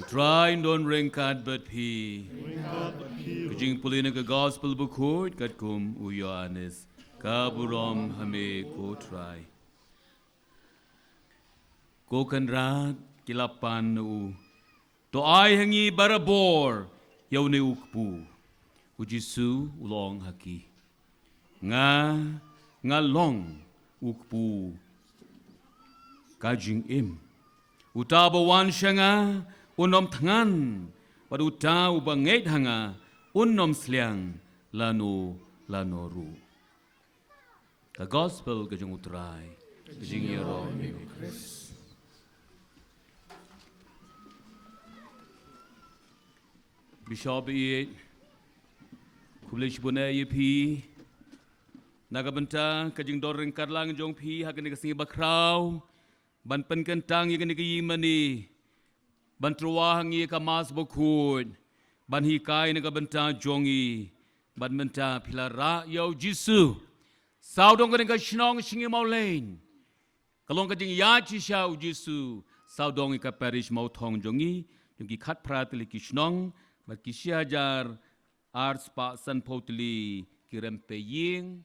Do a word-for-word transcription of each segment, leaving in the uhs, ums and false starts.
Trai un don ryngkat bad phi. Ka jingpule na ka Gospel Bakhuid katkum u Ïoannis. Ka burom ha me ko Trai. Ko Kynrad, ki la pan na u. To ai ha ngi barabor ïa une u kpu. U Jisu u la ong ha ki. Nga, nga long u kpu ka jingim. Uta ba wan sha nga, un ym thngan, bad uta uba ngeit ha nga, un ym sliang, lano, lano ruh. Ka Gospel ka jong u Trai. Ka jingïaroh ïa me ko Khrist. Bishop Ïeit, khublei shibun ïa phi. Na ka bynta ka jingdon ryngkat lang jong phi ha kane ka sngi bakhraw, ban pynkyntang ïa kane ka ïingmane, ban tyrwa ha ngi ïa ka Mass Bakhuid, ban hikai na ka bynta jong ngi, bad mynta phi la rah ïa u Jisu. Sawdong kane ka shnong Sngi Mawlein. Ka long ka jingïaid shisha u Jisu, sawdong ïa ka parish Mawthong jong ngi, jong ki khatphra tylli ki shnong, bad ki shi hajar arspah sanphew tylli ki rympei ïing,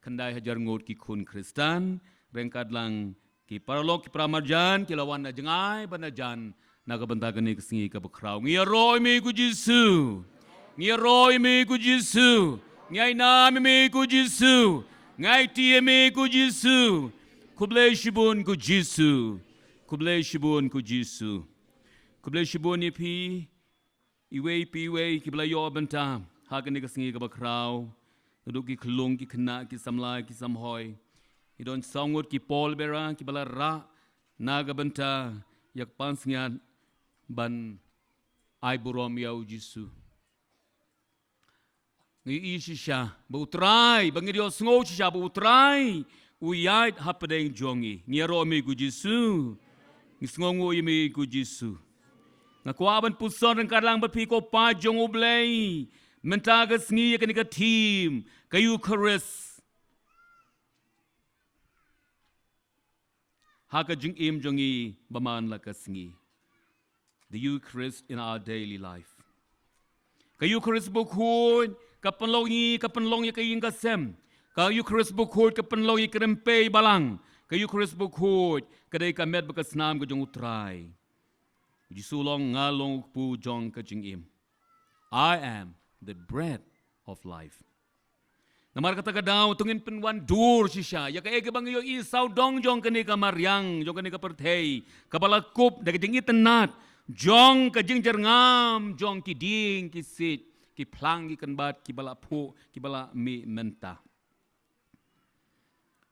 khyndai hajar ngut ki khun Khristan, ryngkat lang ki paralok ki paramarjan, ki la wan na jngai bad na jan, na ka bynta kane ka sngi ka bakhraw. Ngi ïaroh ïa me ko Jisu. Ngi ïaroh ïa me ko Jisu. Ngi ai nam ïa me ko Jisu. Ngi aiti ïa me ko Jisu. Khublei shibun ko Jisu. Khublei shibun ko Jisu. Khublei shibun ïa phi. Iwei pa iwei kiba la ïoh bynta ha kane ka sngi ka bakhraw. Naduh ki khyllung, ki khynnah, ki samla, ki samhoi. Ki don saw ngut ki pallbearer kiba la rah na ka bynta ïa ka pansngiat ban ai burom ïa u Jisu. Ngi ïohi shisha ba u Trai, ba ngi ïohsngew shisha ba u Trai u ïaid hapdeng jong ngi. Ngi ïaroh ïa me ko Jisu. Ngi sngewnguh ïa me ko Jisu. Nga kwah ban puson ryngkat lang bad phi ko paid jong U Blei. Mynta ka sngi ïa kane ka theme, ka Eucharist. Ha ka jingim jong ngi ba man la ka sngi. The Eucharist in our daily life. Ka Eucharist bakhuid ka pynlong ïa ngi, ka pynlong ïa ka ïing ka sem. Ka Eucharist bakhuid ka pynlong ïa ka rympei balang. Ka Eucharist bakhuid ka dei ka met bad ka snam ka jong u Trai. U Jisu u ong, nga long u kpu jong ka jingim. I am the bread of life. Namar kata ka daw to ngin pynwandur shisha ïa kaei kaba ngi ïohi sawdong jong kane ka mariang, jong kane ka pyrthei kaba la kup da ka jingitynnad jong ka jingjyrngam jong ki dieng ki siej, ki phlang ki kynbat, kiba la phuh, kiba la mih mynta.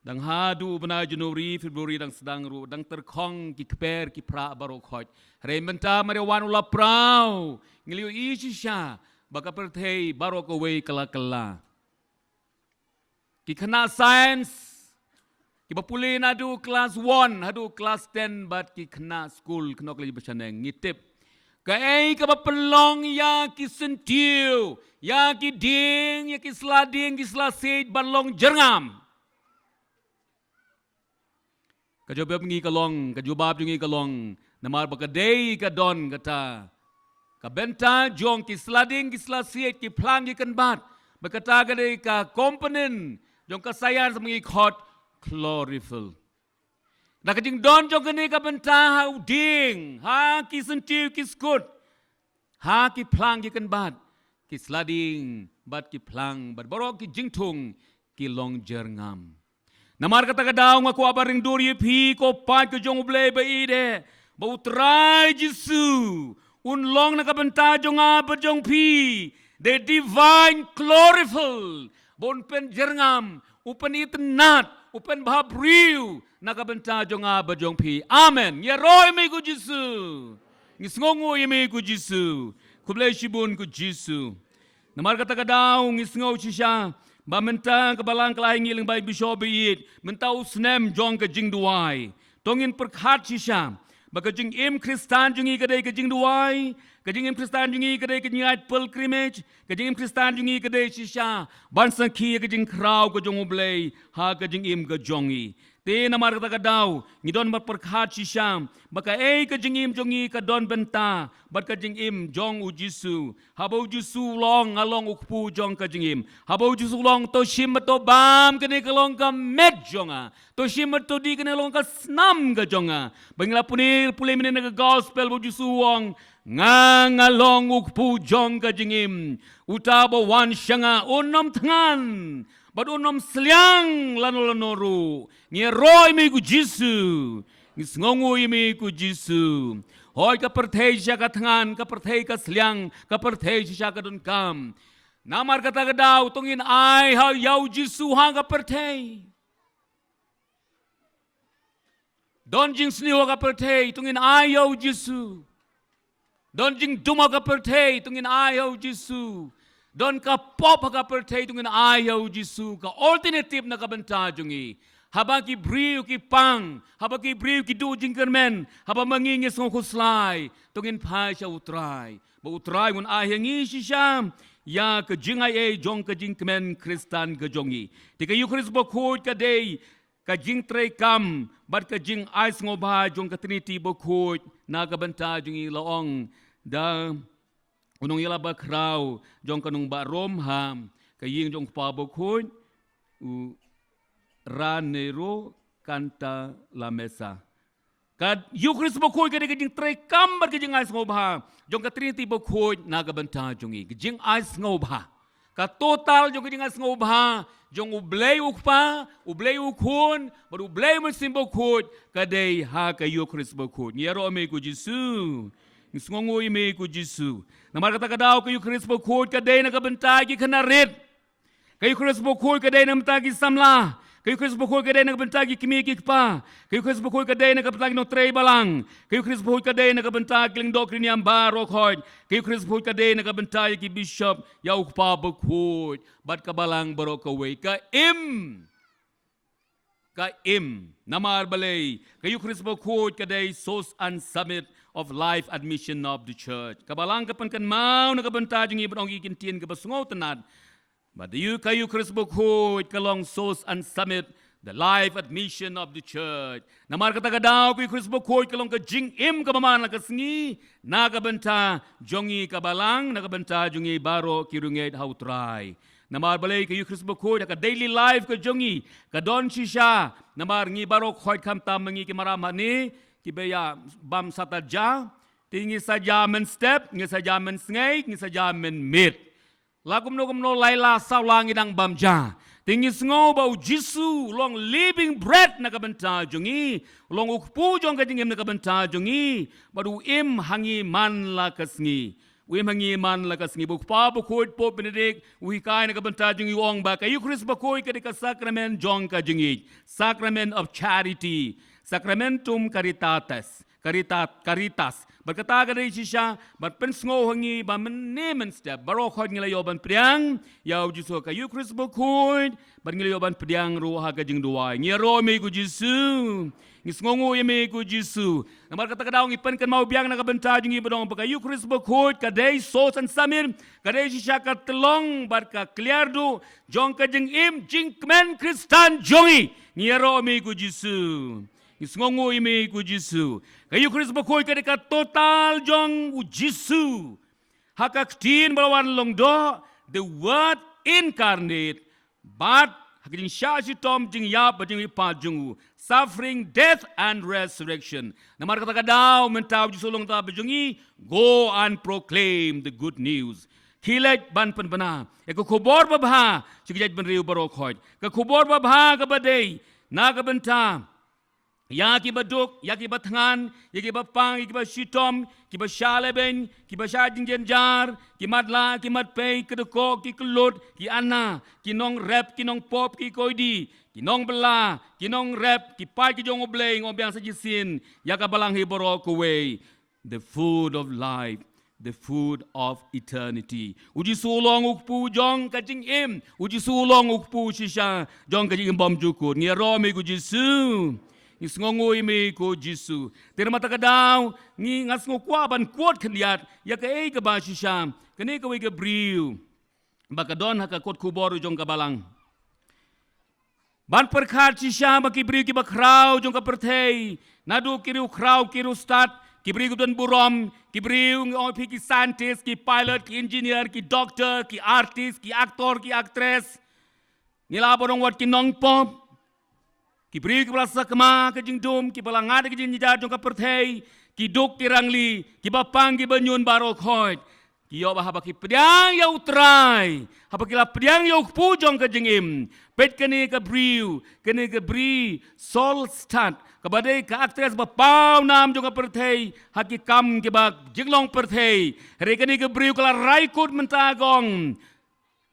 Dang haduh u bnai January, February dang sdang ruh, dang tyrkhong ki kper ki phrah baroh khoit. Hynrei mynta mar ïa wan u Lapraw, ngi la ïohi shisha ba ka pyrthei baroh kawei ka la kylla. Ki khynnah science kiba pule naduh klas one haduh klas ten bad ki khynnah skul kynnoh klas ba shaneng, ngi tip kaei kaba pynlong ïa ki syntiew, ïa ki dieng, ïa ki sla dieng, ki sla siej ban long jyrngam. Ka jubab ngi ka long, ka jubab jong ngi ka long, namar ba ka dei ka don kata ka bynta jong ki sla dieng, ki sla siej, ki phlang, ki kynbat. Ba kata ka dei ka component jong ka science ba ngi khot chlorophyll. Da ka jingdon jong kane ka bynta ha u dieng, ha ki syntiew, ki skud, ha ki phlang, ki kynbat, ki sla dieng bad ki phlang bad baroh ki jingthung ki long jyrngam. Namar kata ka daw nga kwah ban ring dur ïa phi ko paid ka jong U Blei ba ïeit, ba U Trai Jisu un long na ka bynta jong nga bad jong phi the divine chlorophyll, ba un pynjyrngam, u pynitynnad, u pynbhabriew na ka bynta jong nga bad jong phi. Amen. Ngi ïaroh ïa me ko Jisu. Ngi sngewnguh ïa me ko Jisu. Khublei shibun ko Jisu. Namar kata ka daw ngi sngew shisha ba mynta ka balang ka la ai ngi lyngba i Bishop ba ïeit, mynta u snem jong ka jingduwai. To ngin pyrkhat shisha ba ka jingim Khristan jong ngi ka dei ka jingduwai, ka jingim Khristan jong ngi ka dei ka jingïaid pilgrimage, ka jingim Khristan jong ngi ka dei shisha ban sakhi ïa ka jingkhraw ka jong U Blei ha ka jingim ka jong ngi. Te namar kata ka daw ngi don ban pyrkhat shisha ba kaei ka jingim jong ngi ka don bynta bad ka jingim jong u Jisu. Haba u Jisu u ong, "Nga long u kpu jong ka jingim." Haba u Jisu u ong, "To shim bad to bam, kane ka long ka met jong nga. To shim bad to dih, kane ka long ka snam ka jong nga." Ba ngi la pule, pule mynne na ka gospel ba u Jisu u ong, "Nga, nga long u kpu jong ka jingim. Uta ba wan sha nga un ym thngan bad un ym sliang lano lano ruh." Ngi ïaroh ïa me ko Jisu. Ngi sngewnguh ïa me ko Jisu. Hooid, ka pyrthei shisha ka thngan, ka pyrthei ka sliang, ka pyrthei shisha ka donkam. Namar kata ka daw to ngin ai ha ïa u Jisu ha ka pyrthei. Don jingsniew ha ka pyrthei, to ngin ai ïa u Jisu. Don jingdum ha ka pyrthei, to ngin ai ïa u Jisu. Don ka pop ha ka pyrthei, to ngin ai ïa u Jisu. Ka alternative na ka bynta jong ngi. Haba ki briew ki pang, haba ki briew ki duh jingkyrmen, haba ma ngi ngi sngew khuslai, to ngin phai sha u Trai. Ba u Trai un ai ha ngi shisha ïa ka jingai ei jong ka jingkmen Khristan ka jong ngi. Te ka Ïukharist Bakhuid ka dei ka jingtreikam bad ka jingai sngewbha jong ka Trinity Bakhuid na ka bynta jong ngi. La ong da u nongïalam bakhraw jong ka nongbah Rom ha ka ïing jong u Kpa Bakhuid, u Raniero Cantalamessa. Ka Ïukharist Bakhuid ka dei ka jingtreikam bad ka jingai sngewbha jong ka Trinity Bakhuid na ka bynta jong ngi. Ka jingai sngewbha, ka total jong ka jingai sngewbha jong U Blei U Kpa, U Blei U Khun bad U Blei U Mynsiem Bakhuid ka dei ha ka Ïukharist Bakhuid. Ngi ïaroh ïa me ko Jisu. Ngi sngewnguh ïa me ko Jisu. Namar kata ka daw ka Ïukharist Bakhuid ka dei na ka bynta ki khynnah rit. Ka Ïukharist Bakhuid ka dei na ka bynta ki samla. Ka Ïukharist Bakhuid ka dei na ka bynta ki kmie ki kpa. Ka Ïukharist Bakhuid ka dei na ka bynta ki nongtrei balang. Ka Ïukharist Bakhuid ka dei na ka bynta ki lyngdoh ki riewniam baroh khoit. Ka Ïukharist Bakhuid ka dei na ka bynta ïa ki bishop, ïa u Kpa Bakhuid bad ka balang baroh kawei. Ka im, ka im. Namar balei? Ka Ïukharist Bakhuid ka dei source and summit of life and mission of the church. Ka balang ka pynkynmaw na ka bynta jong ngi bad ong ki ktien kiba sngewtynnat. Bad ka Ïukharist Bakhuid ka long source and summit the life and mission of the church. Namar kata ka daw ka Ïukharist Bakhuid ka long ka jingim kaba man la ka sngi na ka bynta jong ngi ka balang, na ka bynta jong ngi baroh ki riewngeit ha u Trai. Namar balei? Ka Ïukharist Bakhuid ha ka daily life ka jong ngi ka don shisha. Namar ngi baroh khoit, khamtam ma ngi ki maram hangne kiba ïa bam satat ja, te ngi sa ja mynstep, ngi sa ja mynsngi, ngi sa ja mynmiet. La kumno kumno, lai la saw la ngi dang bam ja. Te ngi sngew ba u Jisu u long living bread na ka bynta jong ngi, u long u kpu jong ka jingim na ka bynta jong ngi, bad u im ha ngi man la ka sngi. U im ha ngi man la ka sngi. Ba u Kpa Bakhuid Pope Benedict u hikai na ka bynta jong ngi, u ong ba ka Ïukharist Bakhuid ka dei ka sakramen jong ka jingïeit, sacrament of charity, sacramentum caritatis. Carita-, Caritas. Bad kata ka dei shisha ban pynsngew ha ngi ba mynne mynstep baroh khoit ngi la ïoh ban pdiang ïa u Jisu ha ka Ïukharist Bakhuid, bad ngi la ïoh ban pdiang ruh ha ka jingduwai. Ngi ïaroh ïa me ko Jisu. Ngi sngewnguh ïa me ko Jisu. Namar kata ka daw ngi pynkynmaw biang na ka bynta jong ngi ba ong ba ka Ïukharist Bakhuid ka dei source and summit, ka dei shisha ka tyllong bad ka kliar duh jong ka jingim jingkmen Khristan jong ngi. Ngi ïaroh ïa me ko Jisu. Ngi sngewnguh ïa me ko Jisu. Ka Ïukharist Bakhuid ka dei ka total jong u Jisu. Ha ka Ktien ba la wan lyngdoh, the Word incarnate, bad ha ka jingshah shitom, jingïap bad jingmihpat jong u, suffering, death and resurrection. Namar kata ka daw mynta u Jisu u ong ha ka bynta jong ngi, "Go and proclaim the good news." Khie leit ban pynbna ïa ka khubor babha sha ki jaitbynriew baroh khoit. Ka khubor babha kaba dei na ka bynta ïa kiba duk, ïa kiba thngan, ïa kiba pang, ïa kiba shitom, kiba shah lehbeiñ, kiba shah jingjynjar, ki matlah, ki matpei, ki dkoh, ki kyllut, ki ana, ki nongrep, ki nongpop, ki koidi, ki nongbylla, ki nongrep, ki paid ki jong U Blei, nga ong biang sa shisien ïa ka balang hi baroh kawei. The food of life, the food of eternity. U Jisu u long u kpu jong ka jingim. U Jisu u long u kpu shisha jong ka jingim bymjukut. Ngi ïaroh ïa me ko Jisu. Ngi sngewnguh ïa me ko Jisu. Te namar kata ka daw ngi, nga sngew kwah ban quote khyndiat ïa kaei kaba shisha kane kawei ka briew ba ka don ha ka kot khubor jong ka balang. Ban pyrkhat shisha ba ki briew kiba khraw jong ka pyrthei, naduh ki riewkhraw, ki riewstad, ki briew kiba don burom, ki briew ngi ong ïa phi ki scientist, ki pilot, ki engineer, ki doctor, ki artist, ki actor, ki actress. Ngi lah ban ong wat ki nongpop. Ki briew kiba la sakma ka jingdum, kiba la ngat ka jingjynjar jong ka pyrthei, ki duk ki rangli, kiba pang kiba ñiun baroh khoit. Ki ïoh ba haba ki pdiang ïa U Trai, haba ki la pdiang ïa u kpu jong ka jingim, peit kane ka briew, kane ka briew Solstad, kaba dei ka actress ba paw nam jong ka pyrthei ha ki kam kiba jinglong pyrthei. Hynrei kane ka briew ka la rai kut mynta ka ong,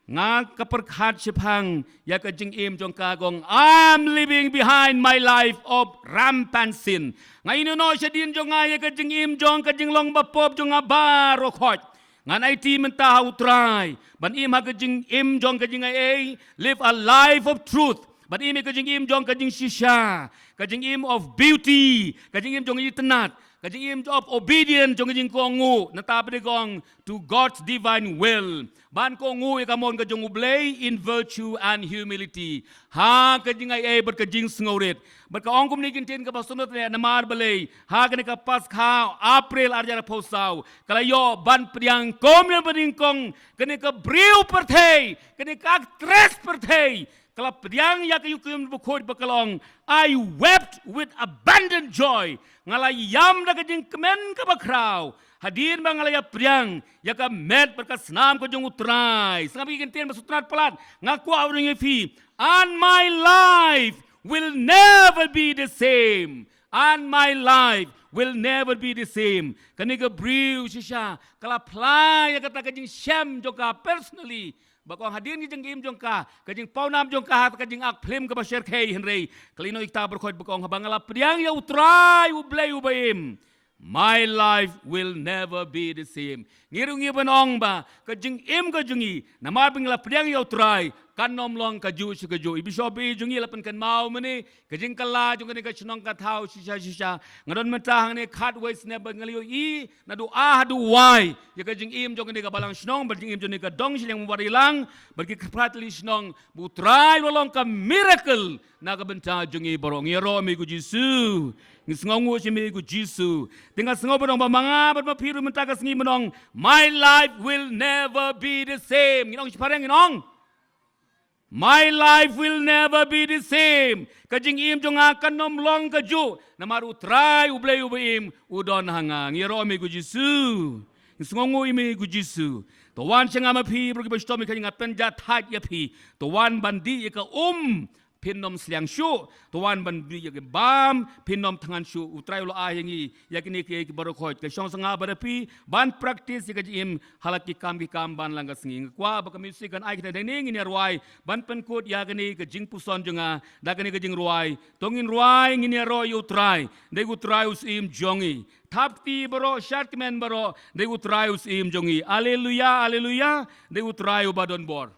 nga ka pyrkhat shaphang ïa ka jingim jong ka ka ong, "I'm leaving behind my life of rampant sin." Nga ïehnoh shadien jong nga ïa ka jingim jong ka jinglong bapop jong nga baroh khoit. Ngan aiti mynta ha U Trai ban im ha ka jingim jong ka jingaiei, live a life of truth. Ban im ïa ka jingim jong ka jingshisha, ka jingim of beauty, ka jingim jong ka jingtynnat, ka jingim of obedience, jong ka jingkohnguh. Nangta ba dei ka ong, to God's divine will. Ban kohnguh ïa ka mon ka jong U Blei in virtue and humility. Ha ka jingaiei bad ka jingsngewrit. Bad ka ong kumne ki ktien kaba sngewtynnat, namar balei ha kane ka Paskha April ar hajar arphew saw, ka la ïoh ban pdiang kum ïa ba nyngkong kane ka briew pyrthei, kane ka actress pyrthei. Ka la pdiang ïa ka ïa u Kynrad Bakhuid ba ka la ong, "I wept with abundant joy." Nga la ïam da ka jingkmen kaba khraw hadien ba nga la ïa pdiang ïa ka met bad ka snam ka jong U Trai. Sngap ïa ki ktien ba sngewtynnat palat, nga kwah ban ong ïa phi, "And my life will never be the same. And my life will never be the same." Kane ka briew shisha ka la phla ïa kata ka jingshem jong ka personally. Ba ka ong hadien ka jingim jong ka, ka jingpaw nam jong ka ha ka jingak phlim kaba shyrkhei, hynrei ka la ïehnoh ïa kata baroh khoit ba ka ong, "Haba nga la pdiang ïa U Trai U Blei uba im, my life will never be the same." Ngi ruh ngi ban ong ba ka jingim ka jong ngi namar ba ngi la pdiang ïa U Trai kan ym long kajuh sha kajuh. I Bishop i jong ngi la pynkynmaw mynne ka jingkylla jong kane ka shnong ka thaw shisha shisha. Nga don mynta hangne khatwei snem bad nga la ïohi naduh ah haduh wai ïa ka jingim jong kane ka balang shnong bad jingim jong kane ka dong shiliang Mawrylang bad ki kyrpad tylli shnong, ba U Trai u la long ka miracle na ka bynta jong ngi baroh. Ngi ïaroh ïa me ko Jisu. Ngi sngewnguh ïa me ko Jisu. Te nga sngew ban ong ba ma nga bad ma phi ruh mynta ka sngi ban ong, "My life will never be the same." Ngin ong shipara, ngin ong, "My life will never be the same." Ka jingim jong nga kan ym long kajuh namar U Trai U Blei uba im u don ha nga. Ngi ïaroh ïa me ko Jisu. Ngi sngewnguh ïa me ko Jisu. To wan sha nga ma phi baroh kiba shitom ïa ka jingngeit, pynjah thait ïa phi. To wan ban dih ïa ka um, phin ym sliang shuh. To wan ban dih ïa ka bam, phin ym thngan shuh. U Trai u la ai ïa ngi ïa kine kiei kiei baroh khoit. Ka shong sha nga bad ïa phi ban practice ïa ka jingim ha la ki kam ki kam ban lang ka sngi. Nga kwah ba ka music kan ai kita dei ne ngin ïa rwai ban pynkut ïa kane ka jingpuson jong nga da kane ka jingrwai. To ngin rwai, ngin ïaroh ïa U Trai. Dei U Trai u Syiem jong ngi. Thap kti baroh, shad kmen baroh. Dei U Trai u Syiem jong ngi. Aleluya, aleluya. Dei U Trai uba don bor.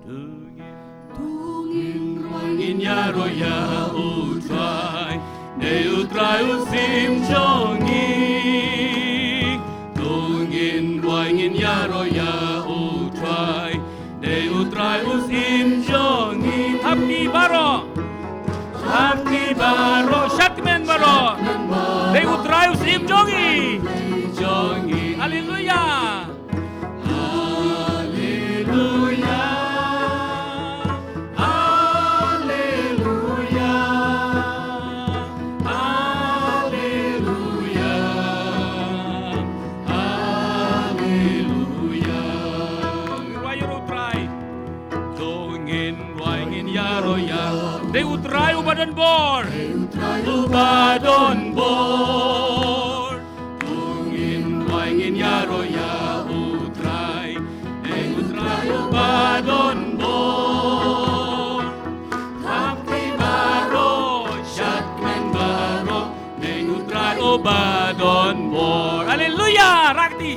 To ngin rwai, ngin ïaroh ïa U Trai. Dei U Trai u Syiem jong ngi. To ngin rwai, ngin ïaroh ïa U Trai. Dei U Trai u Syiem jong ngi. Thap kti baroh. Thap kti baroh. Shad kmen baroh. Dei U Trai u Syiem jong ngi. Jong ngi. Aleluya. Aleluya. Aleluya. Aleluya. Aleluya. Rwai ïa U Trai. To ngin rwai, ngin ïaroh ïa. Dei U Trai uba don bor. Dei U Trai uba don bor. To ngin rwai, ngin ïaroh ïa U Trai. Dei U Trai uba don bor. Thap kti baroh, shad kmen baroh. Dei U Trai uba don bor. Aleluya. Rah kti.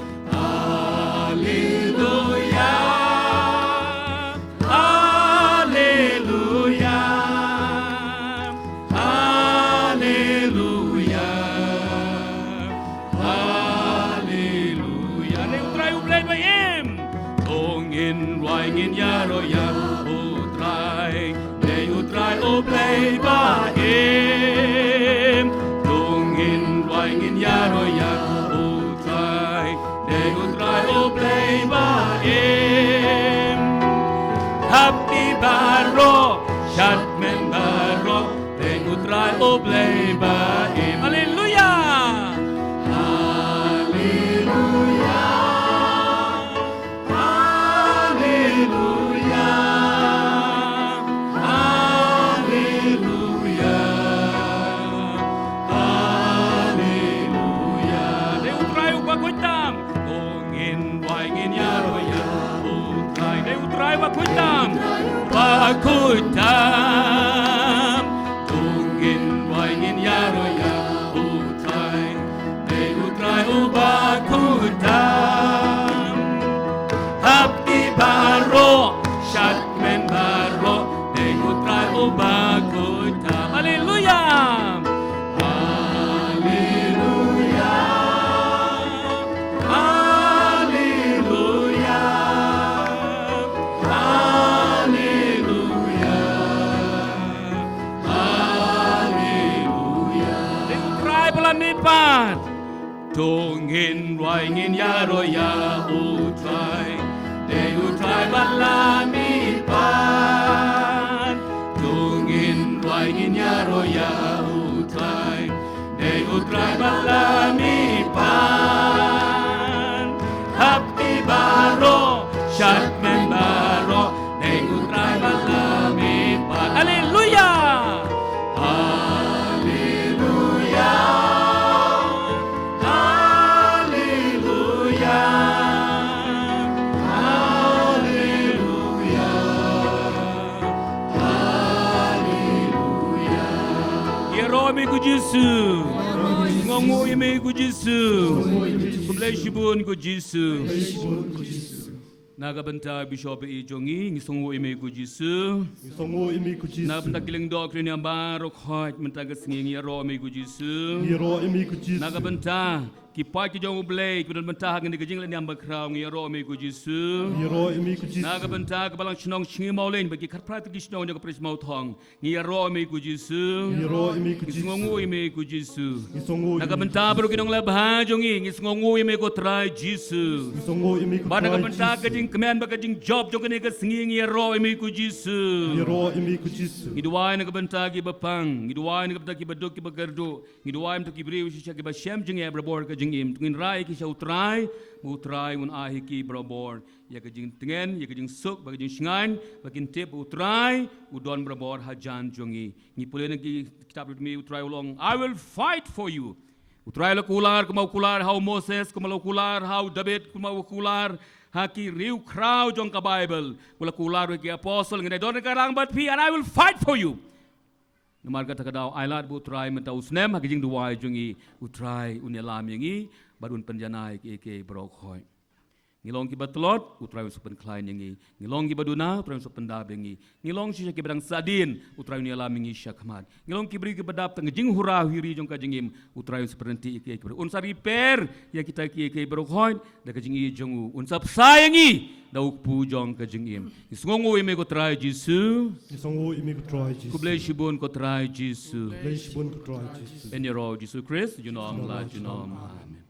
Aleluya. Aleluya. Aleluya. Aleluya. Dei U Trai U Blei ba im. To ngin rwai, Ngin ïaroh ïa U Trai, dei U Trai U Blei ba im. To ngin duwai, ngin ïaroh ïa U Trai, dei U Trai U Blei ba im. Hap ki baroh, shad kmen baroh, dei U Trai U Blei ba im. Haleluya. Haleluya. Haleluya. Haleluya. Haleluya. Dei U Trai uba khuid tam. To ngin duwai, ngin ïaroh ïa U Trai. Dei U Trai uba khuid tam. Uba khuid tam. To ngin duwai, ngin ïaroh ïa U Trai. Dei U Trai uba khuid tam. Hap ki baroh, shad kmen baroh, dei U Trai uba khuid tam. Haleluya. Haleluya. Haleluya. Haleluya. Haleluya. Dei U Trai ba la mihpat. To ngin duwai, ngin ïaroh ïa U Trai. Dei U Trai ba la mihpat. To ngin duwai, ngin ïaroh ïa U Trai. Dei U Trai ba la mihpat. Hap ki baroh, shad kmen baroh, dei U Trai ba la mihpat. Haleluya. Haleluya. Haleluya. Haleluya. Haleluya. Ïaroh ïa me ko Jisu. Sngewnguh ïa me ko Jisu. Khublei shibun ko Jisu. Na ka bynta Bishop i jong ngi, ngi sngewnguh ïa me ko Jisu. Ngi sngewnguh ïa me ko Jisu. Na ka bynta ki lyngdoh ki riewniam baroh khoit mynta ka sngi, ngi ïaroh ïa me ko Jisu. Ngi ïaroh ïa me ko Jisu. Na ka bynta ki paid ki jong U Blei kiba don bynta ha kane ka jingleh niam bakhraw, ngi ïaroh ïa me ko Jisu. Ngi ïaroh ïa me ko Jisu. Na ka bynta ka balang shnong Sngi Mawlein bad ki khatphra tylli ki shnong jong ka Parish Mawthong, ngi ïaroh ïa me ko Jisu. Ngi ïaroh ïa me ko Jisu. Ngi sngewnguh ïa me ko Jisu. Ngi sngewnguh ïa me ko Jisu. Na ka bynta baroh ki nongleh bha jong ngi, ngi sngewnguh ïa me ko Trai Jisu. Ngi sngewnguh ïa me ko Trai Jisu. Bad na ka bynta ka jingkmen bad ka jingjop jong kane ka sngi, ngi ïaroh ïa me ko Jisu. Ngi ïaroh ïa me ko Jisu. Ngi duwai na ka bynta kiba pang, ngi duwai na ka bynta kiba duk kiba kyrduh, ngi duwai mynta ki briew shisha kiba shem jingeh barabor ka jingim. To ngin rai ïa ki sha U Trai, ba U Trai un ai ïa ki barabor ïa ka jingtngen, ïa ka jingsuk bad ka jingshngaiñ, ba kin tip ba U Trai u don barabor hajan jong ngi. Ngi pule na ki kitab rit mi, U Trai u long, "I will fight for you." U Trai u la kular kumba u kular ha u Moses, kumba u la kular ha u David, kumba u la kular ha ki riewkhraw jong ka Baibl. U la kular ha ki apostol, "Ngan ïadon ryngkat lang bad phi, and I will fight for you." Namar kata ka daw, ai lad ba U Trai mynta u snem ha ki jingduwai jong ngi, U Trai un ïalam ïa ngi bad un pynjanai ïa kiei kiei baroh khoit. Ngi long kiba tlot, U Trai un sa pynkhlaiñ ïa ngi. Ngi long kiba duna, U Trai un sa pyndap ïa ngi. Ngi long shisha kiba dang sahdien, U Trai un ïalam ïa ngi shakhmat. Ngi long ki briew kiba dap tang ka jinghura hiri jong ka jingim, U Trai un sa pynryntih ïa kiei kiei baroh. Un sa repair ïa kita kiei kiei baroh khoit da ka jingïeit jong u. Un sa bsa ïa ngi da u kpu jong ka jingim. Ngi sngewnguh ïa me ko Trai Jisu. Ngi sngewnguh ïa me ko Trai Jisu. Khublei shibun ko Trai Jisu. Khublei shibun ko Trai Jisu. Ïaroh Jisu Khrist junom la junom. Amen.